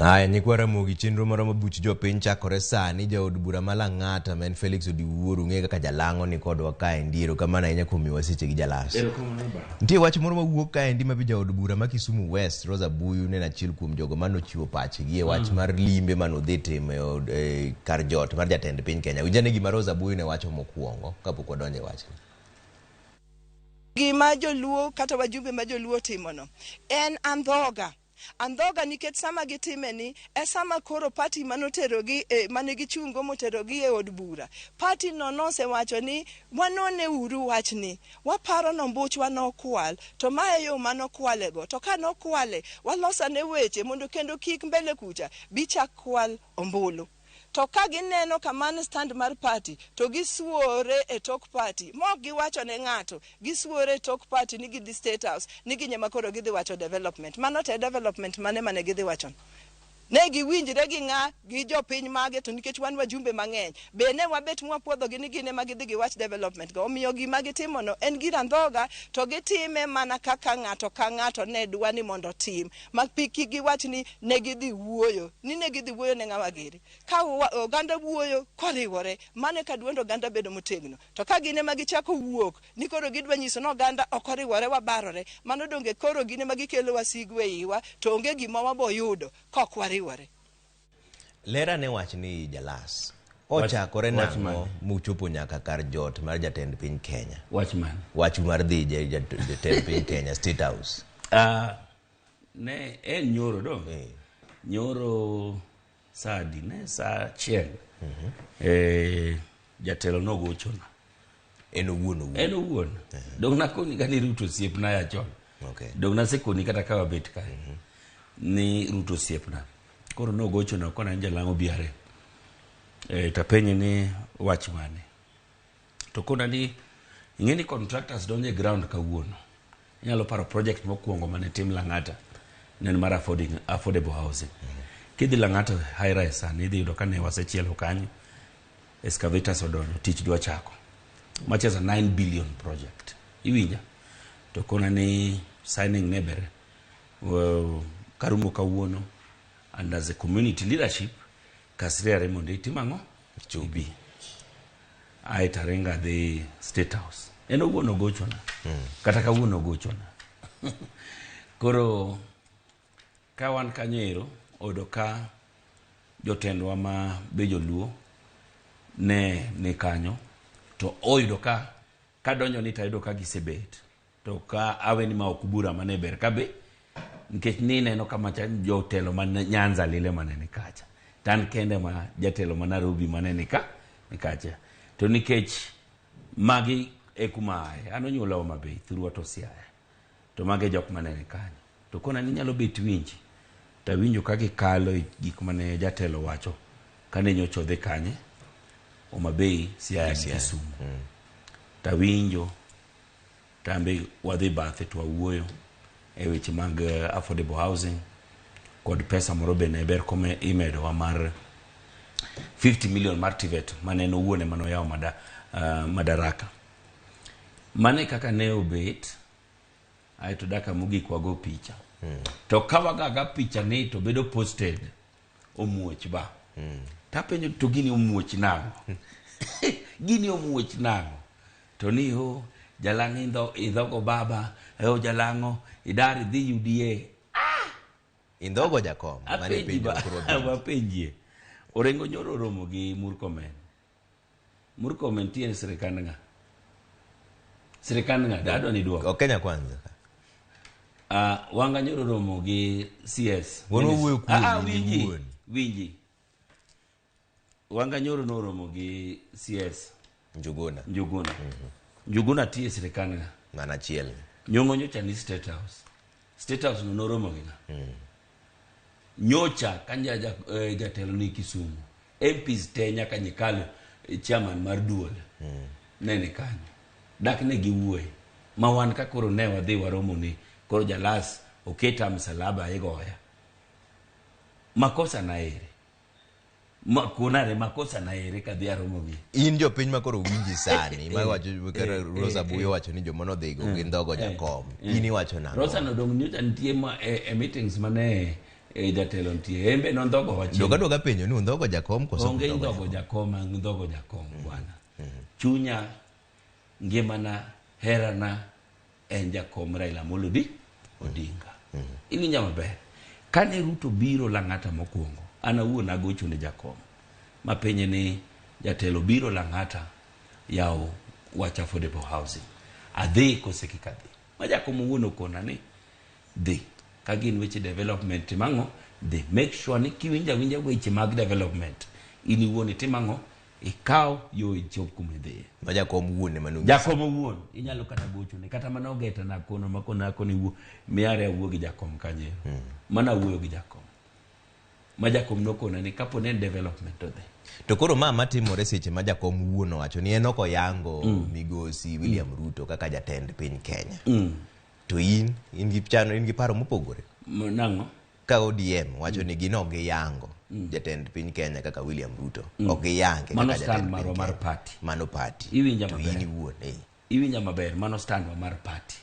Haya, nyikwa Ramogi, chenro moro buch jopiny chakore sani. Jaod bura ma Lang'ata ma en Felix Odiwuor ung'e kaka jalang'o ni kodwa kaendi. Erokamano ahinya kuom miyowa seche gi jalas. Erokamano ba. Nitie wach moro mawuok kaendi ma be jaod bura ma Kisumu West Rosa Buyu ne en achiel kuom jogo manochiwo pachgi e wach mar limbe manodhi timo e kar jot mar jatend piny Kenya. Winj ane gima Rosa Buyu ne wacho mokwongo kapok wadonjo e wachni. Gima joluo kata wajumbe ma joluo timono en andhoga. Andhoga nikech sama gitime ni e sama koro party manoterogi e, mane gichungo moterogi e od bura. Party no nosewacho ni wanone uru wachni. Waparo nombuchwa nokwal to mae yo manokwalego. To ka nokwale walosane weche mondo kendo kik mbele kucha bi chak kwal ombulu. To ka gineno ka mano stand mar party to gisuore e tok party mok giwacho ne ng'ato, gisuore e tok party ni gidhi State House ni gin ema koro gidhi wacho development. Mano to e development mane mane gidhi wachono? Ne giwinjre gi ng'a gi jopiny mage to nikech wan wajumbe mang'eny be ne wabet mwapuodhogi ni gin ema gidhi giwach development go. Omiyo gima gitimono en gir andhoga to gitime mana kaka ng'ato ka ng'ato ne dwa ni mondo otim. Ma kik giwach ni ne gidhi wuoyo, ni ne gidhi wuoyo ne ng'awa giri. Ka oganda wuoyo koriwore, mano eka duond oganda bedo motegno. To ka gin ema gichako wuok ni koro gidwa nyiso ni oganda ok oriwore wabarore, mano donge koro gin ema gikelo wasigu e iwa to onge gima wabo yudo ka ok wariwore. Ler ane wachni Jalas. Ochakore Wach nang'o mane? muchopo nyaka kar jot mar jatend piny Kenya? Wach mane? Wach mar dhi jatend piny Kenya State House. Ne en nyoro do. Nyoro saa adi? Ne saa achiel. Jatelo nogochona. En owuon owuon. En owuon. Dong nakoni ga ni Ruto osiepna ya chon. Dong nasekoni kata ka wabet kae. Ni Ruto osiepna. Koro nogochona kona ni jalang'o biare. Tapenje ni wach mane. To kona ni ing'e ni contractors donjo e ground kawuono. Inyalo paro project mokwongo mane tim Lang'ata ne en mar affordable housing. Kidhi Lang'ata high rise sani idhi yudo ka ne wasechielo kanyo, excavators odonjo, tich dwa chako. Much as a 9 billion project. Iwinja? To kona ni signing ne ber. Well, karumo kawuono and as a community leadership kasri are mondo itim ang'o? Ibi. Ae taringa dhi State House. En owuon ogochona. Kata kawuono ogochona. Koro ka wan kanyo ero, oyudo ka jotendwa ma be joluo ne ni kanyo, to oyudo ka kadonjo ni tayudo ka gisebet. To ka awe ni ma ok bura mane ber ka be, nikech ni neno kama cha jotelo ma Nyanza lile mane ni kacha. To an kende ma jatelo ma Nairobi mane ni ka, ni kacha. To nikech magi e kuma aye, an onyuola Homa Bay, thurwa to Siaya. To magi e jok mane ni kanyo. To kona ni nyalo bet winji, to awinjo ka gikalo e gik mane jatelo wacho kane nyocha odhi kanye, Homa Bay, Siaya gi Kisumu. To awinjo tambe wadhi bathe to wawuoyo e weche mag affordable housing kod pesa moro be ne ber kome imedowa mar 50 million mar TVET mane en owuon ema noyawo Madaraka. Mane kaka ne obet, aeto daka mogik wago picha. To ka wagaga picha ni to bedo posted omuoch ba. Tapenjo to gini omuoch nang'o? Gini omuoch nang'o? To ni o jalang'o idhogo baba, o jalang'o idar idhi UDA. Indhogo jakom, mane Apenji penjo ba, koro wapenji. wapenjie. Orengo nyoro oromo gi Murkomen. Murkomen tie e sirikand ng'a? Sirikand ng'a? Adwa ni duoko. Ok Kenya Kwanza. Wanga nyoro oromo gi CS. Wan wawuoyo kuom in Winji, iwuon. winji. Wanga nyoro noromo gi CS. Njuguna. Njuguna. Njuguna tie e sirikand ng'a? Mana achiel. Nyong'o nyocha ni State House. State House no noromo gi ng'a? Nyocha ka jatelo ni Kisumu, MPs te nyaka Nyikal, chairman mar duol ne ni kanyo. Dak ne giwuoye. Ma wan ka koro ne wadhi waromo ni koro jalas oketa msalaba igoya. Makosa na ere? Ma konare makosa na ere kadhi aromo gi. In jopiny ma koro winji sani, ma wacho kata Rosa Buyo wacho ni joma nodhigo gin dhogo jakom. In iwacho nang'o? Rosa nodong' nyocha nitie ma e meetings mane E jatelo nitie. En be nondhogo wa chieng'. Doga duoga penjo ni undhogo jakom koso Onge undhogo ndhogo jakom, ang ndhogo jakom bwana. Chunya, ngimana, herana en jakom Raila Amolo Odinga. Iwinja maber. Kane Ruto biro Lang'ata mokwongo, an awuon agocho ne jakom. Mapenje ni jatelo biro Lang'ata yawo wach affordable housing. Adhi kose kik adhi. Ma jakom owuon okona ni dhi. Ka gin weche development tim ang'o? Dhi. Make sure ni kiwinjo awinja weche mag development, in iwuon itim ang'o? Ikaw yo ichop kuma idhiye. Ma jakom wuon ema nonyisi. Jakom owuon inyalo kata gochone kata mana ogeta na kono ma kona akoni wuo miare awuo gi jakom kanyo. Mana awuoyo gi jakom. Ma jakom nokona ni kapo ne en development to dhi. To koro ma matimore seche ma jakom wuon owacho ni en ok oyango migosi William Ruto kaka jatend piny Kenya. To in in gi chano in gi paro mopogore. Nang'o? Ka ODM wacho ni gin ok giyango jatend piny Kenya kaka William Ruto. Ok giyange Mano kaka stand jatend piny marwa mar Kenya. party. Mano party. Iwinja To maber. in iwuon eh. Iwinja maber, mano stand wa mar party.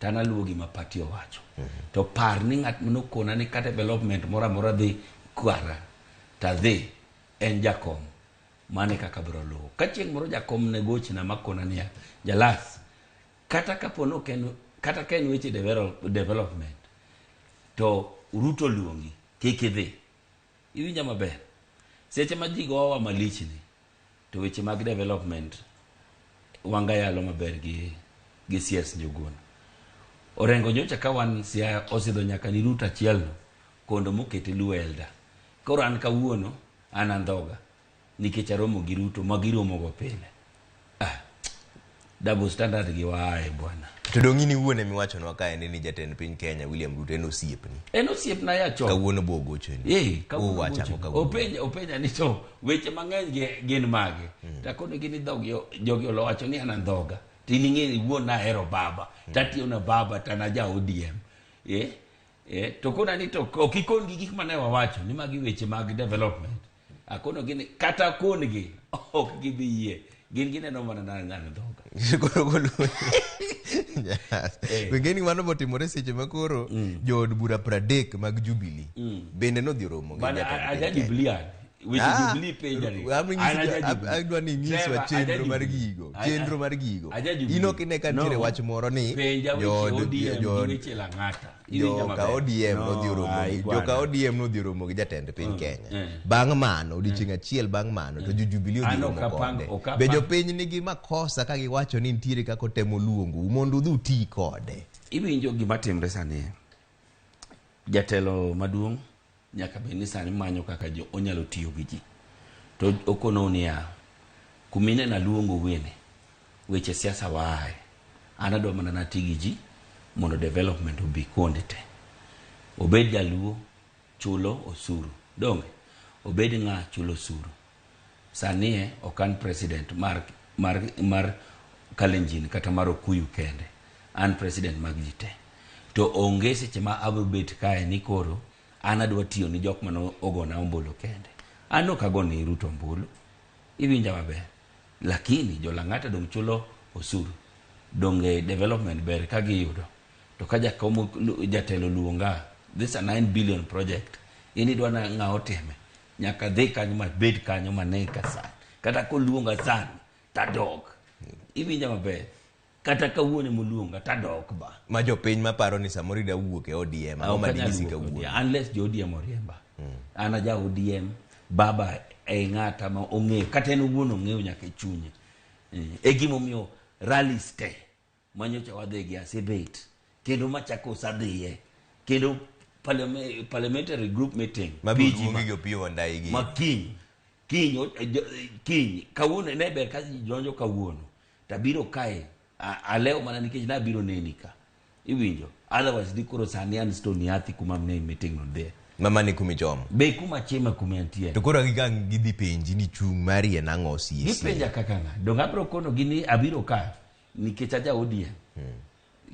To an aluwo gima party owacho. To par ni ng'at manokona ni ka development moro amora dhi kwara tadhi en jakom. Mano e kaka abiro luwo. Ka chieng' moro jakom ne gochna makona niya, Jalas, kata kapo ni ok en kata ka en weche development to Ruto luongi kik idhi. Iwinja maber? Seche ma ji gowa malich ni to weche mag development wanga yalo maber gi gi CS Njuguna. Orengo nyocha ka wan Siaya osidho nyaka ni Ruto achiel no kondo mokete Luo Elder. Koro an kawuono an andhoga nikech aromo gi Ruto ma giromo go pile. Ah, double standard gi waaye bwana. To dong' in iwuon emiwachonwa kaendi ni jatend piny Kenya William Ruto en osiepni. En osiepna ya chon. Kawuono bo ogochoni. Eh, kawuono Uwacho ang'o gochoni. kawuono? Openja openja ni to weche mang'eny gin mage. To akono gi ni dhog jogi olowacho ni an andhoga. To in ing'e ni wuon nahero baba. Tatiyo na baba to an aja ODM. Eh, eh, to kona ni to ok ikon gi gik mane wawacho ni magi weche mag development. Akono gi ni kata akon gi ok gibi yie. Gin gineno mana na an andhoga. Koro golo. Wengeni mano botimore seche ma koro jood bura 30 mag Jubilee bende nodhi oromo gi Bana jatend aja piny Kenya. Jubilee an. Weche Ah, Jubilee penja ni. am An nyisi- aja Jubilee. adwa ni inyiswa Trevor, aja chenro mar Jubilee. gigo chenro mar gigo Aja Jubilee. in ok ine ka nitiere No. wach moro ni Penja weche ODM gi weche Lang'ata. Iwinja joka maber. ODM No, nodhi oromo ai, gi bwana. joka ODM nodhi oromo gi jatend piny Kenya eh. bang' mano odiochieng' achiel bang' mano to jo Jubilee odhi An romo ok apang- kode ok apang- be jopiny nigi makosa ka giwacho ni nitiere kaka otemo luongou mondo udhi uti kode Iwinjo gima timre sani. Jatelo maduong' nyaka bed ni sani manyo kaka jo onyalo tiyo gi ji. To okonou niya, kumineno aluongo wene, weche siasa waaye. An adwa mana nati gi ji mondo development obi kuonde te. Obed jaluo chulo osuru. Donge? Obed ng'a chulo osuru. Sani e ok an president mar mar mar Kalenjin kata mar Okuyu kende. An president mag ji te. To onge seche ma abiro bet kae ni koro an adwa tiyo ni jok mane ogona ombulu kende. An ok agone Ruto ombulu. Iwinja maber. Lakini jo Lang'ata dong chulo osuru. Donge development ber ka giyudo. To ka jakom jatelo luonga, this a 9 billion project. In idwa na ng'a otime. Nyaka dhi kanyo ma bed kanyo mane ka sani. Kata koluonga sani, tadok. Iwinja maber. Kata kawuono moluonga tadok ba. ma jopiny maparo ni samoro ida wuok e ODM ang'o Ok ma anyal dinyisi wuok kawuono ODM, unless jo ODM oriemba. An aja ODM, baba e ng'ata ma ong'eyo, kata en owuon ong'eyo nyaka e chunye. E gimomiyo rallies te manyocha wadhi gi asebet kendo machako osadhiye kendo parliamentary group meeting mabiro PG luongi gi Opiyo Wandayi gi ma kiny kiny kiny kawuono ne ber ka ji donjo kawuono tabiro kae alewo mana nikech nabiro neni ka iwinjo otherwise di koro sani an Stony Athi kuma ne meeting no dhiye mama ni kumichomo be kuma chima kuma antie to koro gi kang' gidhi penji ni chung' mari en ang'o sie sie gipenja kaka ng'a dong abiro kono gi ni abiro ka nikech aja ODM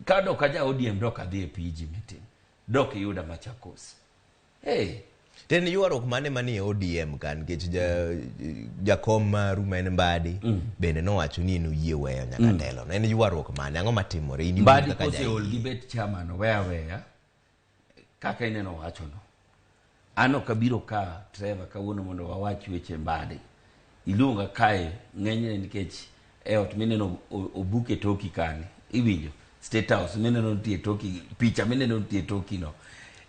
ka dok aja ODM dok adhi e PG meeting dok iyuda Machakos hey To en ywaruok mane manie ODM ka nikech jakom maru ma en Mbadi bende nowacho ni en oyie weyo nyaka telo no. En ywaruok mane? Ang'o matimore? In iwuon Mbadi kaka koseol jaiye. gi bet chairman oweya aweya kaka ineno wachono. An ok abiro ka Trevor kawuono mondo wawach weche mbadi. Iluonga kae ng'enyne nikech e ot mineno obuk e toki kani. Iwinjo? State House mineno nitie e toki, picha mineno nitie e toki no.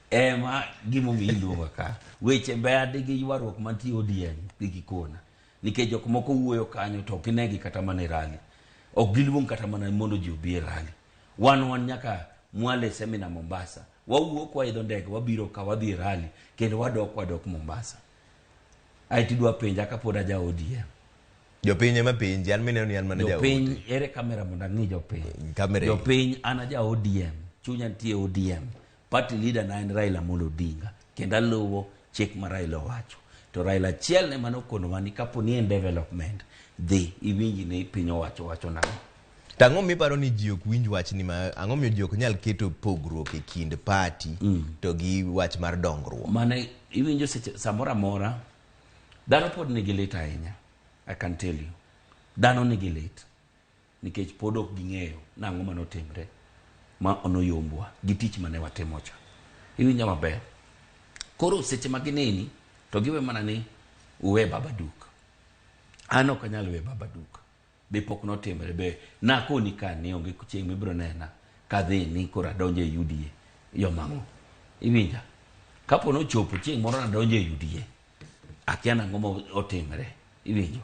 Ema gimomiyo iluonga ka. Weche mbadi gi ywaruok mantie ODM kik ikona. Nikech jok moko wuoyo kanyo to ok inegi kata mana e rally. Ok giluong kata mana mondo ji obi e rally. Wan nyaka mwale seminar Mombasa. Wawuok waidho ndege wabiro ka wadhi e rally kendo wadok Mombasa. Ae tidwa penja kapod aja ODM. Jopiny ema penji, an mineno ni an mana jaote. Jopiny ere kamera mondo ang'i jopiny. Kamera. Jopiny an aja ODM, chunya nitie ODM. Party leader na en Raila Amolo Odinga kendo aluwo chik ma Raila owacho. To Raila achiel ema nokonowa ni kapo ni en development, dhi iwinj ni piny owacho wacho nang'o. To ang'o miparo ni ji ok winj wachni ma ang'o miyo ji ok nyal keto pogruok e kind party to gi wach mar dongruok? Mane iwinjo seche samoro amora dhano pod nigi lit ahinya. I can tell you. Dhano nigi lit nikech pod ok ging'eyo nang'o manotimre ma noyombwa gi tich mane watimo cha. Iwinjo maber. Koro seche ma gineni to giwe mana ni uwe Baba Duk. An ok anyal we Baba Duk. Be pok notimre be nakoni ka ni onge chieng' mibiro nena kadhi ni koro adonjo e UDA yomang'o. Iwinja? Kapo nochopo chieng' moro nadonjo e UDA akia nang'o ma otimre. Iwinjo?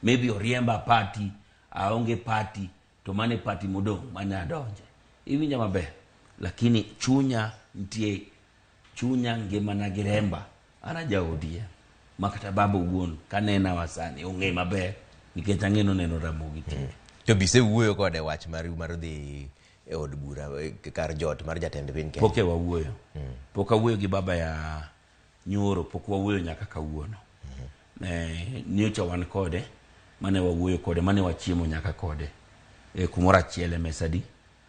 Maybe oriemba party, aonge party, to mane party modong' mane adonje. Iwinja maber? Lakini chunya nitie, chunya ngimana gi remba an aja ODM. Ma kata baba owuon kanena wa sani ong'e maber nikech ang'e noneno Ramogi TV. To be isewuoyo kode wach mar dhi e od bura kar jot mar jatend piny Kenya? Pok e wawuoyo. Pok awuoyo gi baba ya nyoro, pok wawuoyo nyaka kawuono. Nyocha wan kode, mane wawuoyo kode, mane wachiemo nyaka kode. Kumoro achiel e mesa di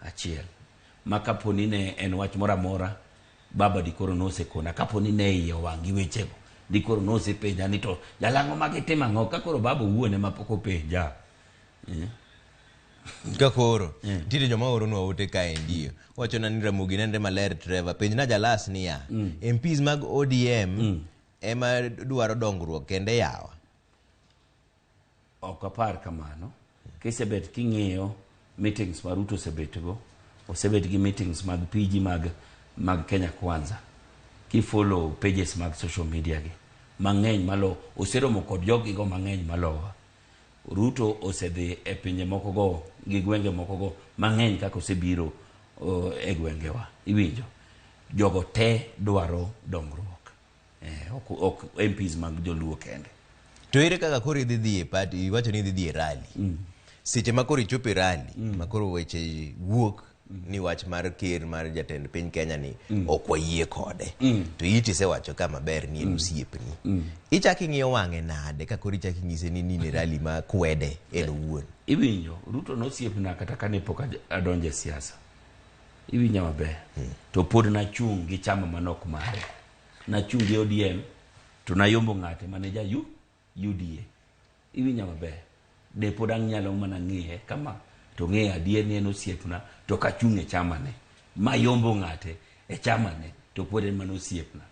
achiel. Ma kapo ni ne en wach moro amora, baba dikoro nosekona. Kapo ni ne iye owang' gi wechego, dikoro nosepenja ni to jalang'o magi timo ang'o? Ka koro baba owuon ema pok openja. Ka koro, nitiere joma oronwa ote kaendi. Wachona ni Ramogi nenre maler Trevor. Penjna Jalas niya, MPs mag ODM ema dwaro dongruok kende yawa? Ok apar kamano. Kisebet king'iyo meetings ma Ruto osebetgo, osebet gi meetings mag PG mag Kenya Kwanza. Kifollow pages mag social media gi mang'eny malo, oseromo kod jogigo mang'eny malowa. Ruto osedhi e pinje moko go gi gwenge moko go mang'eny kaka osebiro e gwengewa. Iwinjo? Jogo te dwaro dongruok. Ok MPs mag joluo kende. To ere kaka koro idhi dhi e party, iwacho ni idhi dhi e rally. Seche ma koro ichopo e rally, ma koro weche wuok ni wach mar ker mar jatend piny Kenya ni ok wayie kode. To iti isewacho ka maber ni en osiepni. Ichako ing'iyo wang'e nade ka koro ichako inyise ni in e rally ma kwede en owuon? Iwinjo, Ruto nosiepna kata kane pok adonjo e siasa. Iwinja maber. To pod nachung' gi chama manok mare. Nachung' gi ODM to nayombo ng'ate mane ja UDA. Iwinja maber. De pod anyalo mana ng'iye kama to ng'eyo adier ni en osiepna to kachung' e chamane. Mayombo ng'ate e chamane to pod en mana osiepna.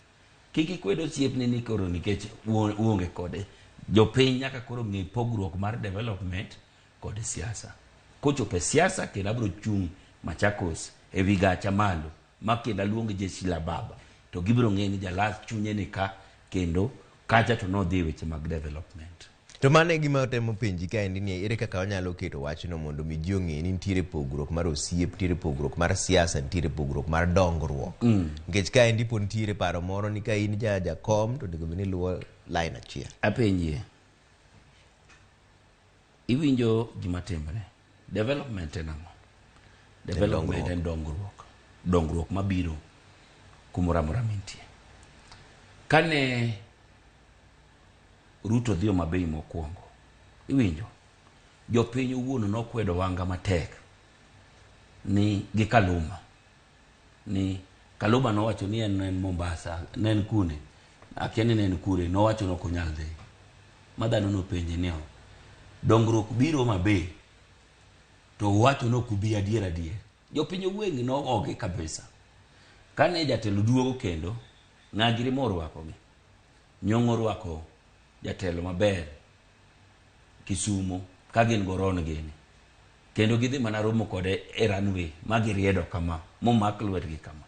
Kik ikwed osiepni ni koro nikech uonge kode. Jopiny nyaka koro ng'e pogruok mar development kod siasa. Kochopo e siasa kendo abiro chung' Machakos e wi gacha malo ma kendo aluong jeshi la baba to gibiro ng'eyo ni Jalas chunye ni ka kendo kacha to nodhi e weche mag development. To mano e gima otemo penji kaendi ni ere kaka wanyalo keto wachno mondo mi ji ong'e ni nitiere pogruok mar osiep, nitiere pogruok mar siasa, nitiere pogruok mar dongruok. Nikech kaendi po nitiere paro moro ni ka in ja jakom to onego bed ni iluwo line achiel. Apenjie. Iwinjo gima timre. Development en ang'o? Development en dongruok. Dongruok mabiro kumoro amora mintie. Kane Ruto dhi Homa Bay mokwongo, iwinjo, jopiny owuon nokwedo Wanga matek ni gi Kaluma. Ni Kaluma nowacho ni en Mombasa, ne en kune, akia ni ne en kure, nowacho ni ok onyal dhi. Ma dhano nopenje ni dongruok biro Homa Bay to uwacho ni ok ubi adier adier. Jopiny owuon nogogi kabisa. Kane jatelo duogo kendo Ng'agiri morwakogi. Nyong'o orwako jatelo maber Kisumo ka gin goron gini. Kendo gidhi mana romo kode e runway ma giriedo kama momak lwetgi kama.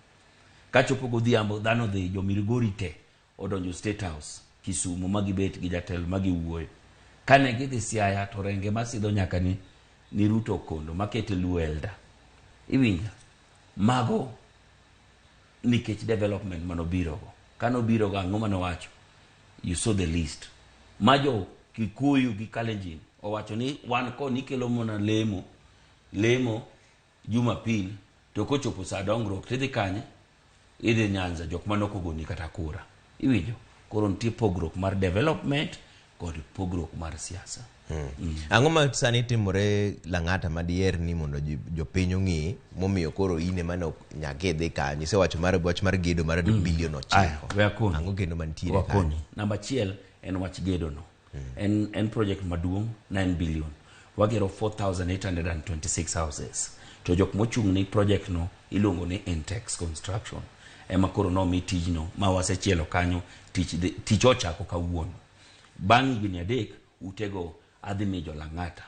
Kachopo godhiambo dhano dhi jo Migori te odonjo State House Kisumo ma gibet gi jatelo ma giwuoyo. Kane gidhi Siaya to renge masidho nyaka ni Ruto Okondo makete Luo Elder. Iwinjo? Mago nikech development manobirogo. Kanobirogo ang'o manowacho? You saw the list. Ma jo Kikuyu gi Kalenjin owacho ni wan koni ikelo mana lemo, lemo Jumapil to kochopo saa dongruok tidhi kanye? Idhi Nyanza jok mane ok ogoni kata kura. Iwinjo? Koro nitie pogruok mar development kod pogruok mar siasa. Ang'o ma sani timore Lang'ata ma diher ni mondo jopiny ong'e momiyo koro in ema ne nyaka idhi kanyo? Isewacho mar wach mar gedo mar bilion 9. We akoni. Ang'o kendo mantiere kanyo? Namba achiel en wach gedo no. En project maduong' 9 billion. Wagero 4826 houses. To jok mochung' ni project no iluongo ni Intex Construction. Ema koro nomi tijno ma wasechielo kanyo tich ochako kawuono. Bang' higni 3 utego adhi miyo jo Lang'ata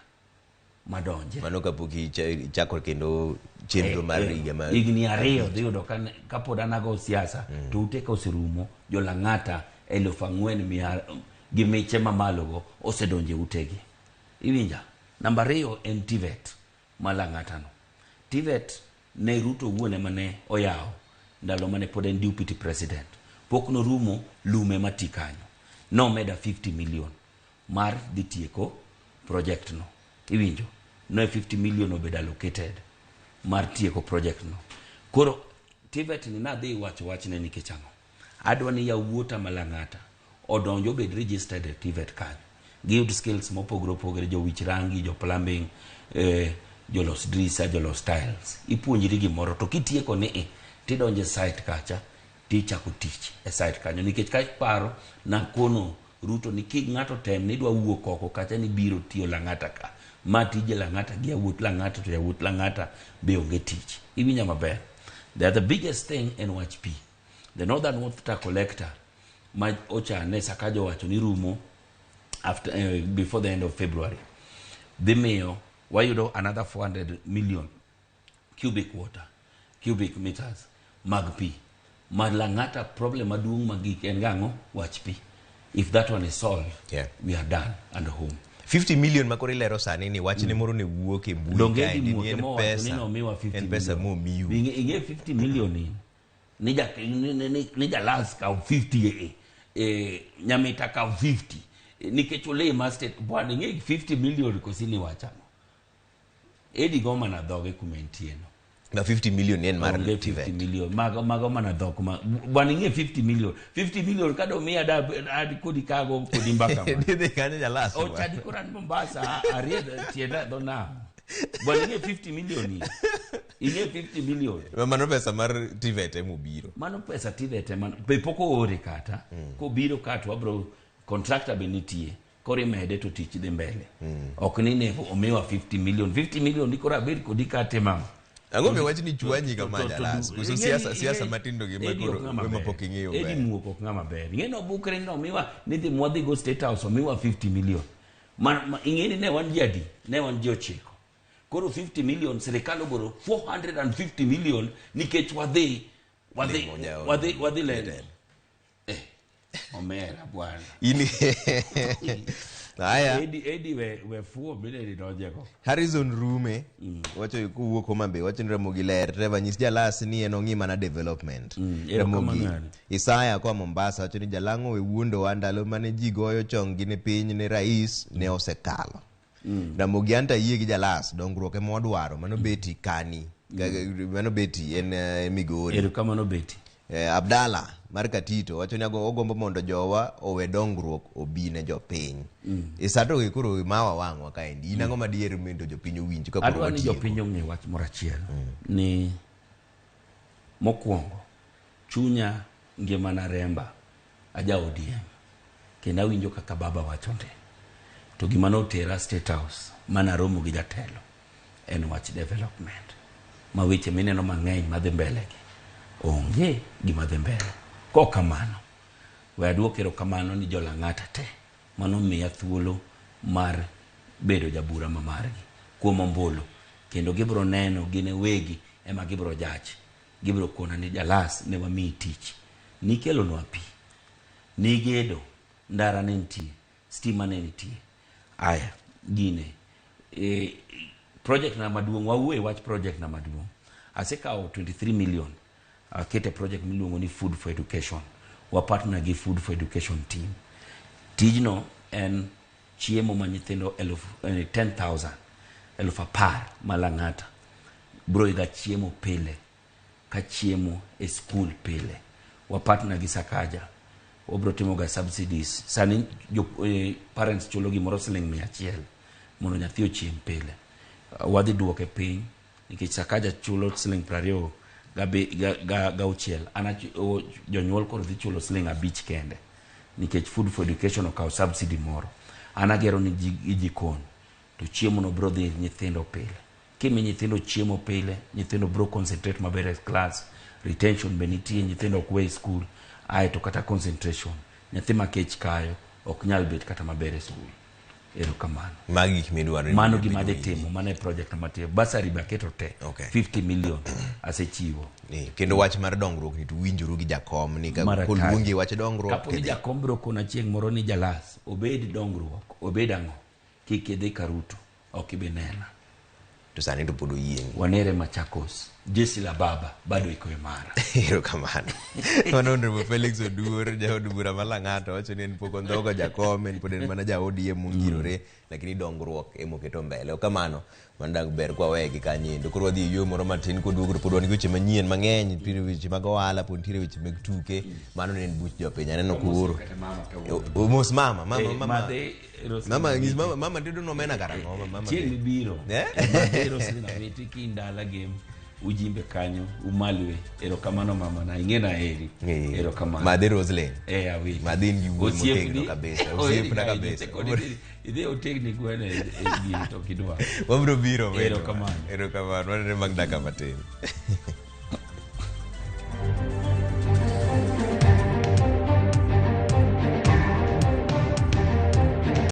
madonje. Mano kapok ichako kendo chenro mar higa ma higni 2 dhi yudo kapod an ago siasa to ute ka oserumo jo Lang'ata 4,100 gi miche mamalo go osedonjo e utegi. Iwinja? Namba 2 en TVET ma Lang'ata no. TVET ne Ruto owuon ema ne oyawo ndalo mane pod en deputy president. Pok norumo lume mati kanyo. Nomeda 50 million mar dhi tieko project no. Iwinjo? No 50 million obedo allocated mar tieko project no. Koro TVET ni nadhi wacho wachne nikech ang'o? Adwa ni yawuota ma Lang'ata odonj obed registered e TVET kanyo. Giyud skills mopogore opogore, jowich rangi, jo plumbing, jolos drisa, jolos tiles. Ipuonjri gimoro to kitieko ni tidonjo e site kacha tichako tich e site kanyo. Nikech ka paro nakono Ruto ni kik ng'ato tem ni dwa wuok oko kacha ni biro tiyo Lang'ata ka. Ma tije Lang'ata gi yawuot Lang'ata to yawuot Lang'ata be onge tich. Iwinja maber. The other biggest thing en wach pi. The Northern Water Collector ma ochane Sakaja owacho ni rumo after, before the end of February. Dhi miyo wayudo another 400 million cubic meters mag pi. Ma Lang'ata problem maduong' magik en gang'o? Wach pi. If that one is solved, we are done and home. 50 million ma koro ilero sani ni wachne moro ne wuok e mbui kaendi ni en pesa, en pesa momiu. Ing'e 50 million ni ni jalas kaw 50 Nyamita kaw 50 nikech olema state bwana ing'e 50 million kosi ni wachang'o. Edi go mana dhoge kuma entie no. Na 50 million en mar 50 million mago mana dhok ma bwana ing'e 50 million 50 million kado miya da ad kodi kago kodi mbaka ma. Dhi kanyo jalas. Ochadi koro an Mombasa ariedho tienda dho nam. Bwana ing'e 50 million ni. Ing'e 50 million. Mano pesa mar TVET emobiro. Mano pesa TVET ema be pok oore kata. Kobiro ka to wabro contractor be nitie. Koro imede to tich dhi mbele. Ok ni ne omiwa 50 million. 50 million ni koro abed kodi ka atimo ang'o? Ang'o mi wach ni chwanyi kama jalas? Koso siasa matindo gi ma koro ma pok ing'eyo ber. Edi muok ok ng'ama ber. Ing'e no bukre no miwa ni dhi mwadhi go State House omiwa 50 million. Ma ing'e ni ne wan ji adi? Ne wan ji 9. Koro 50 million sirikal ogolo 450 million nikech wadhi lendo. Omera bwana. Ini Haya. Edi we fuo bile donjego. Harrison Rume wacho kowuok Homa Bay wacho ni Ramogi ler. Trevor nyis jalas ni en ong'i mana development. Ramogi. Isaya koa Mombasa wacho ni jalang'o we wuondowa ndalo mane ji goyo chonggi ne piny ne rais ne osekalo. Ramogi anta yie gi jalas dongruok ema wadwaro mano beti kani. Mano beti en Migori. Erokamano beti. Abdalla mar Katito wacho ni ogombo mondo jowa owe dongruok obi ne jopiny. Isato gi koro mawa wang'wa kaendi. In ang'o madier mondo jopiny owinj ka koro Adwa ni jopiny ong'e wach moro achiel. Ni mokwongo chunya ngimana remba aja ODM. Kendo awinjo kaka baba wacho nde. To gima notera State House mana romo gi jatelo en wach development. Ma weche mineno mang'eny madhi mbele gi. Onge gima dhi mbele. Kok kamano, we aduok erokamano ni jolang'ata te mano miya thuolo mar bedo jabura ma margi kuom ombulu, kendo gibiro neno gin e wegi ema gibiro jach, gibiro kona ni Jalas ne wamiyi tich, nikelonwa pi, nigedo, ndara ne nitie, stima ne nitie. Aya, gine project na maduong', wawuoye wach project na maduong'. Asekawo 23 million akete project miluongo ni Food for Education. Wa partner gi Food for Education team. Tijno en chiemo ma nyithindo 10,000, 10,000 ma Lang'ata bro yudo chiemo pile ka chiemo e skul pile. Wa partner gi Sakaja, wabro timo ga subsidies. Sani parents chulo gimoro siling 100 mondo nyathi ochiem pile. Wadhi duoke piny nikech Sakaja chulo siling 26. An jonyuol koro dhi chulo siling 5 kende nikech Food for Education okawo subsidy moro. An agero ni jikon to chiemo no bro dhi nyithindo pile. Kimi nyithindo chiemo pile, nyithindo bro concentrate maber e class, retention be nitie, nyithindo ok we school, aeto kata concentration, nyathi ma kech kayo ok nyal bet kata maber e school. Erokamano. Magi gik midwaro ni Mano mondo gima adhi owinji. timo, mano e project matiyo. Bursary be aketo te. Okay. 50 million asechiwo. Kendo wach mar dongruok ni to winjoru gi jakom ni ka Mar atari. koluongi e wach dongruok Kapo ni tidhi. jakom biro kona chieng' moro ni Jalas, obed dongruok, obed ang'o, kik idhi ka Ruto, ok ibi nena. To sani to pod oyiengi. Wanere Machakos, jeshi la baba bado iko imara. Erokamano. Mano Honorable Felix Oduor, jaod bura ma Lang'ata, wacho ni en pok ondhogo jakom, en pod en mana ja ODM mongirore, lakini dongruok emoketo mbele. Ok kamano, mano dang' ber kwa weye gi kanyo endo. Koro wadhi e yueyo moro matin koduogo to pod wan gi weche manyien mang'eny, nitiere weche mag ohala, pod nitiere weche mag tuke. Mano ne en buch jopiny. Aneno kuoro. Mos mama, mama, mama. Mama, nyis mama, mama tedo nomena karang'o, mama. Chieng' mibiro. Eh? Madhi Roslyn Awiti kindala gem ujimbe kanyo umalwe. Erokamano mama na ing'e na heri. Erokamano. Madhi Roslyn. Awiti. Madhi in gi wuoyi Osiepni. motegno kabisa. Oheri Osiepna ga kabisa. ahinya. Kod idhi otegni gweno e gini to ok idwar. Wabiro biro. Erokamano. Erokamano. Wanene bang' dakika matin.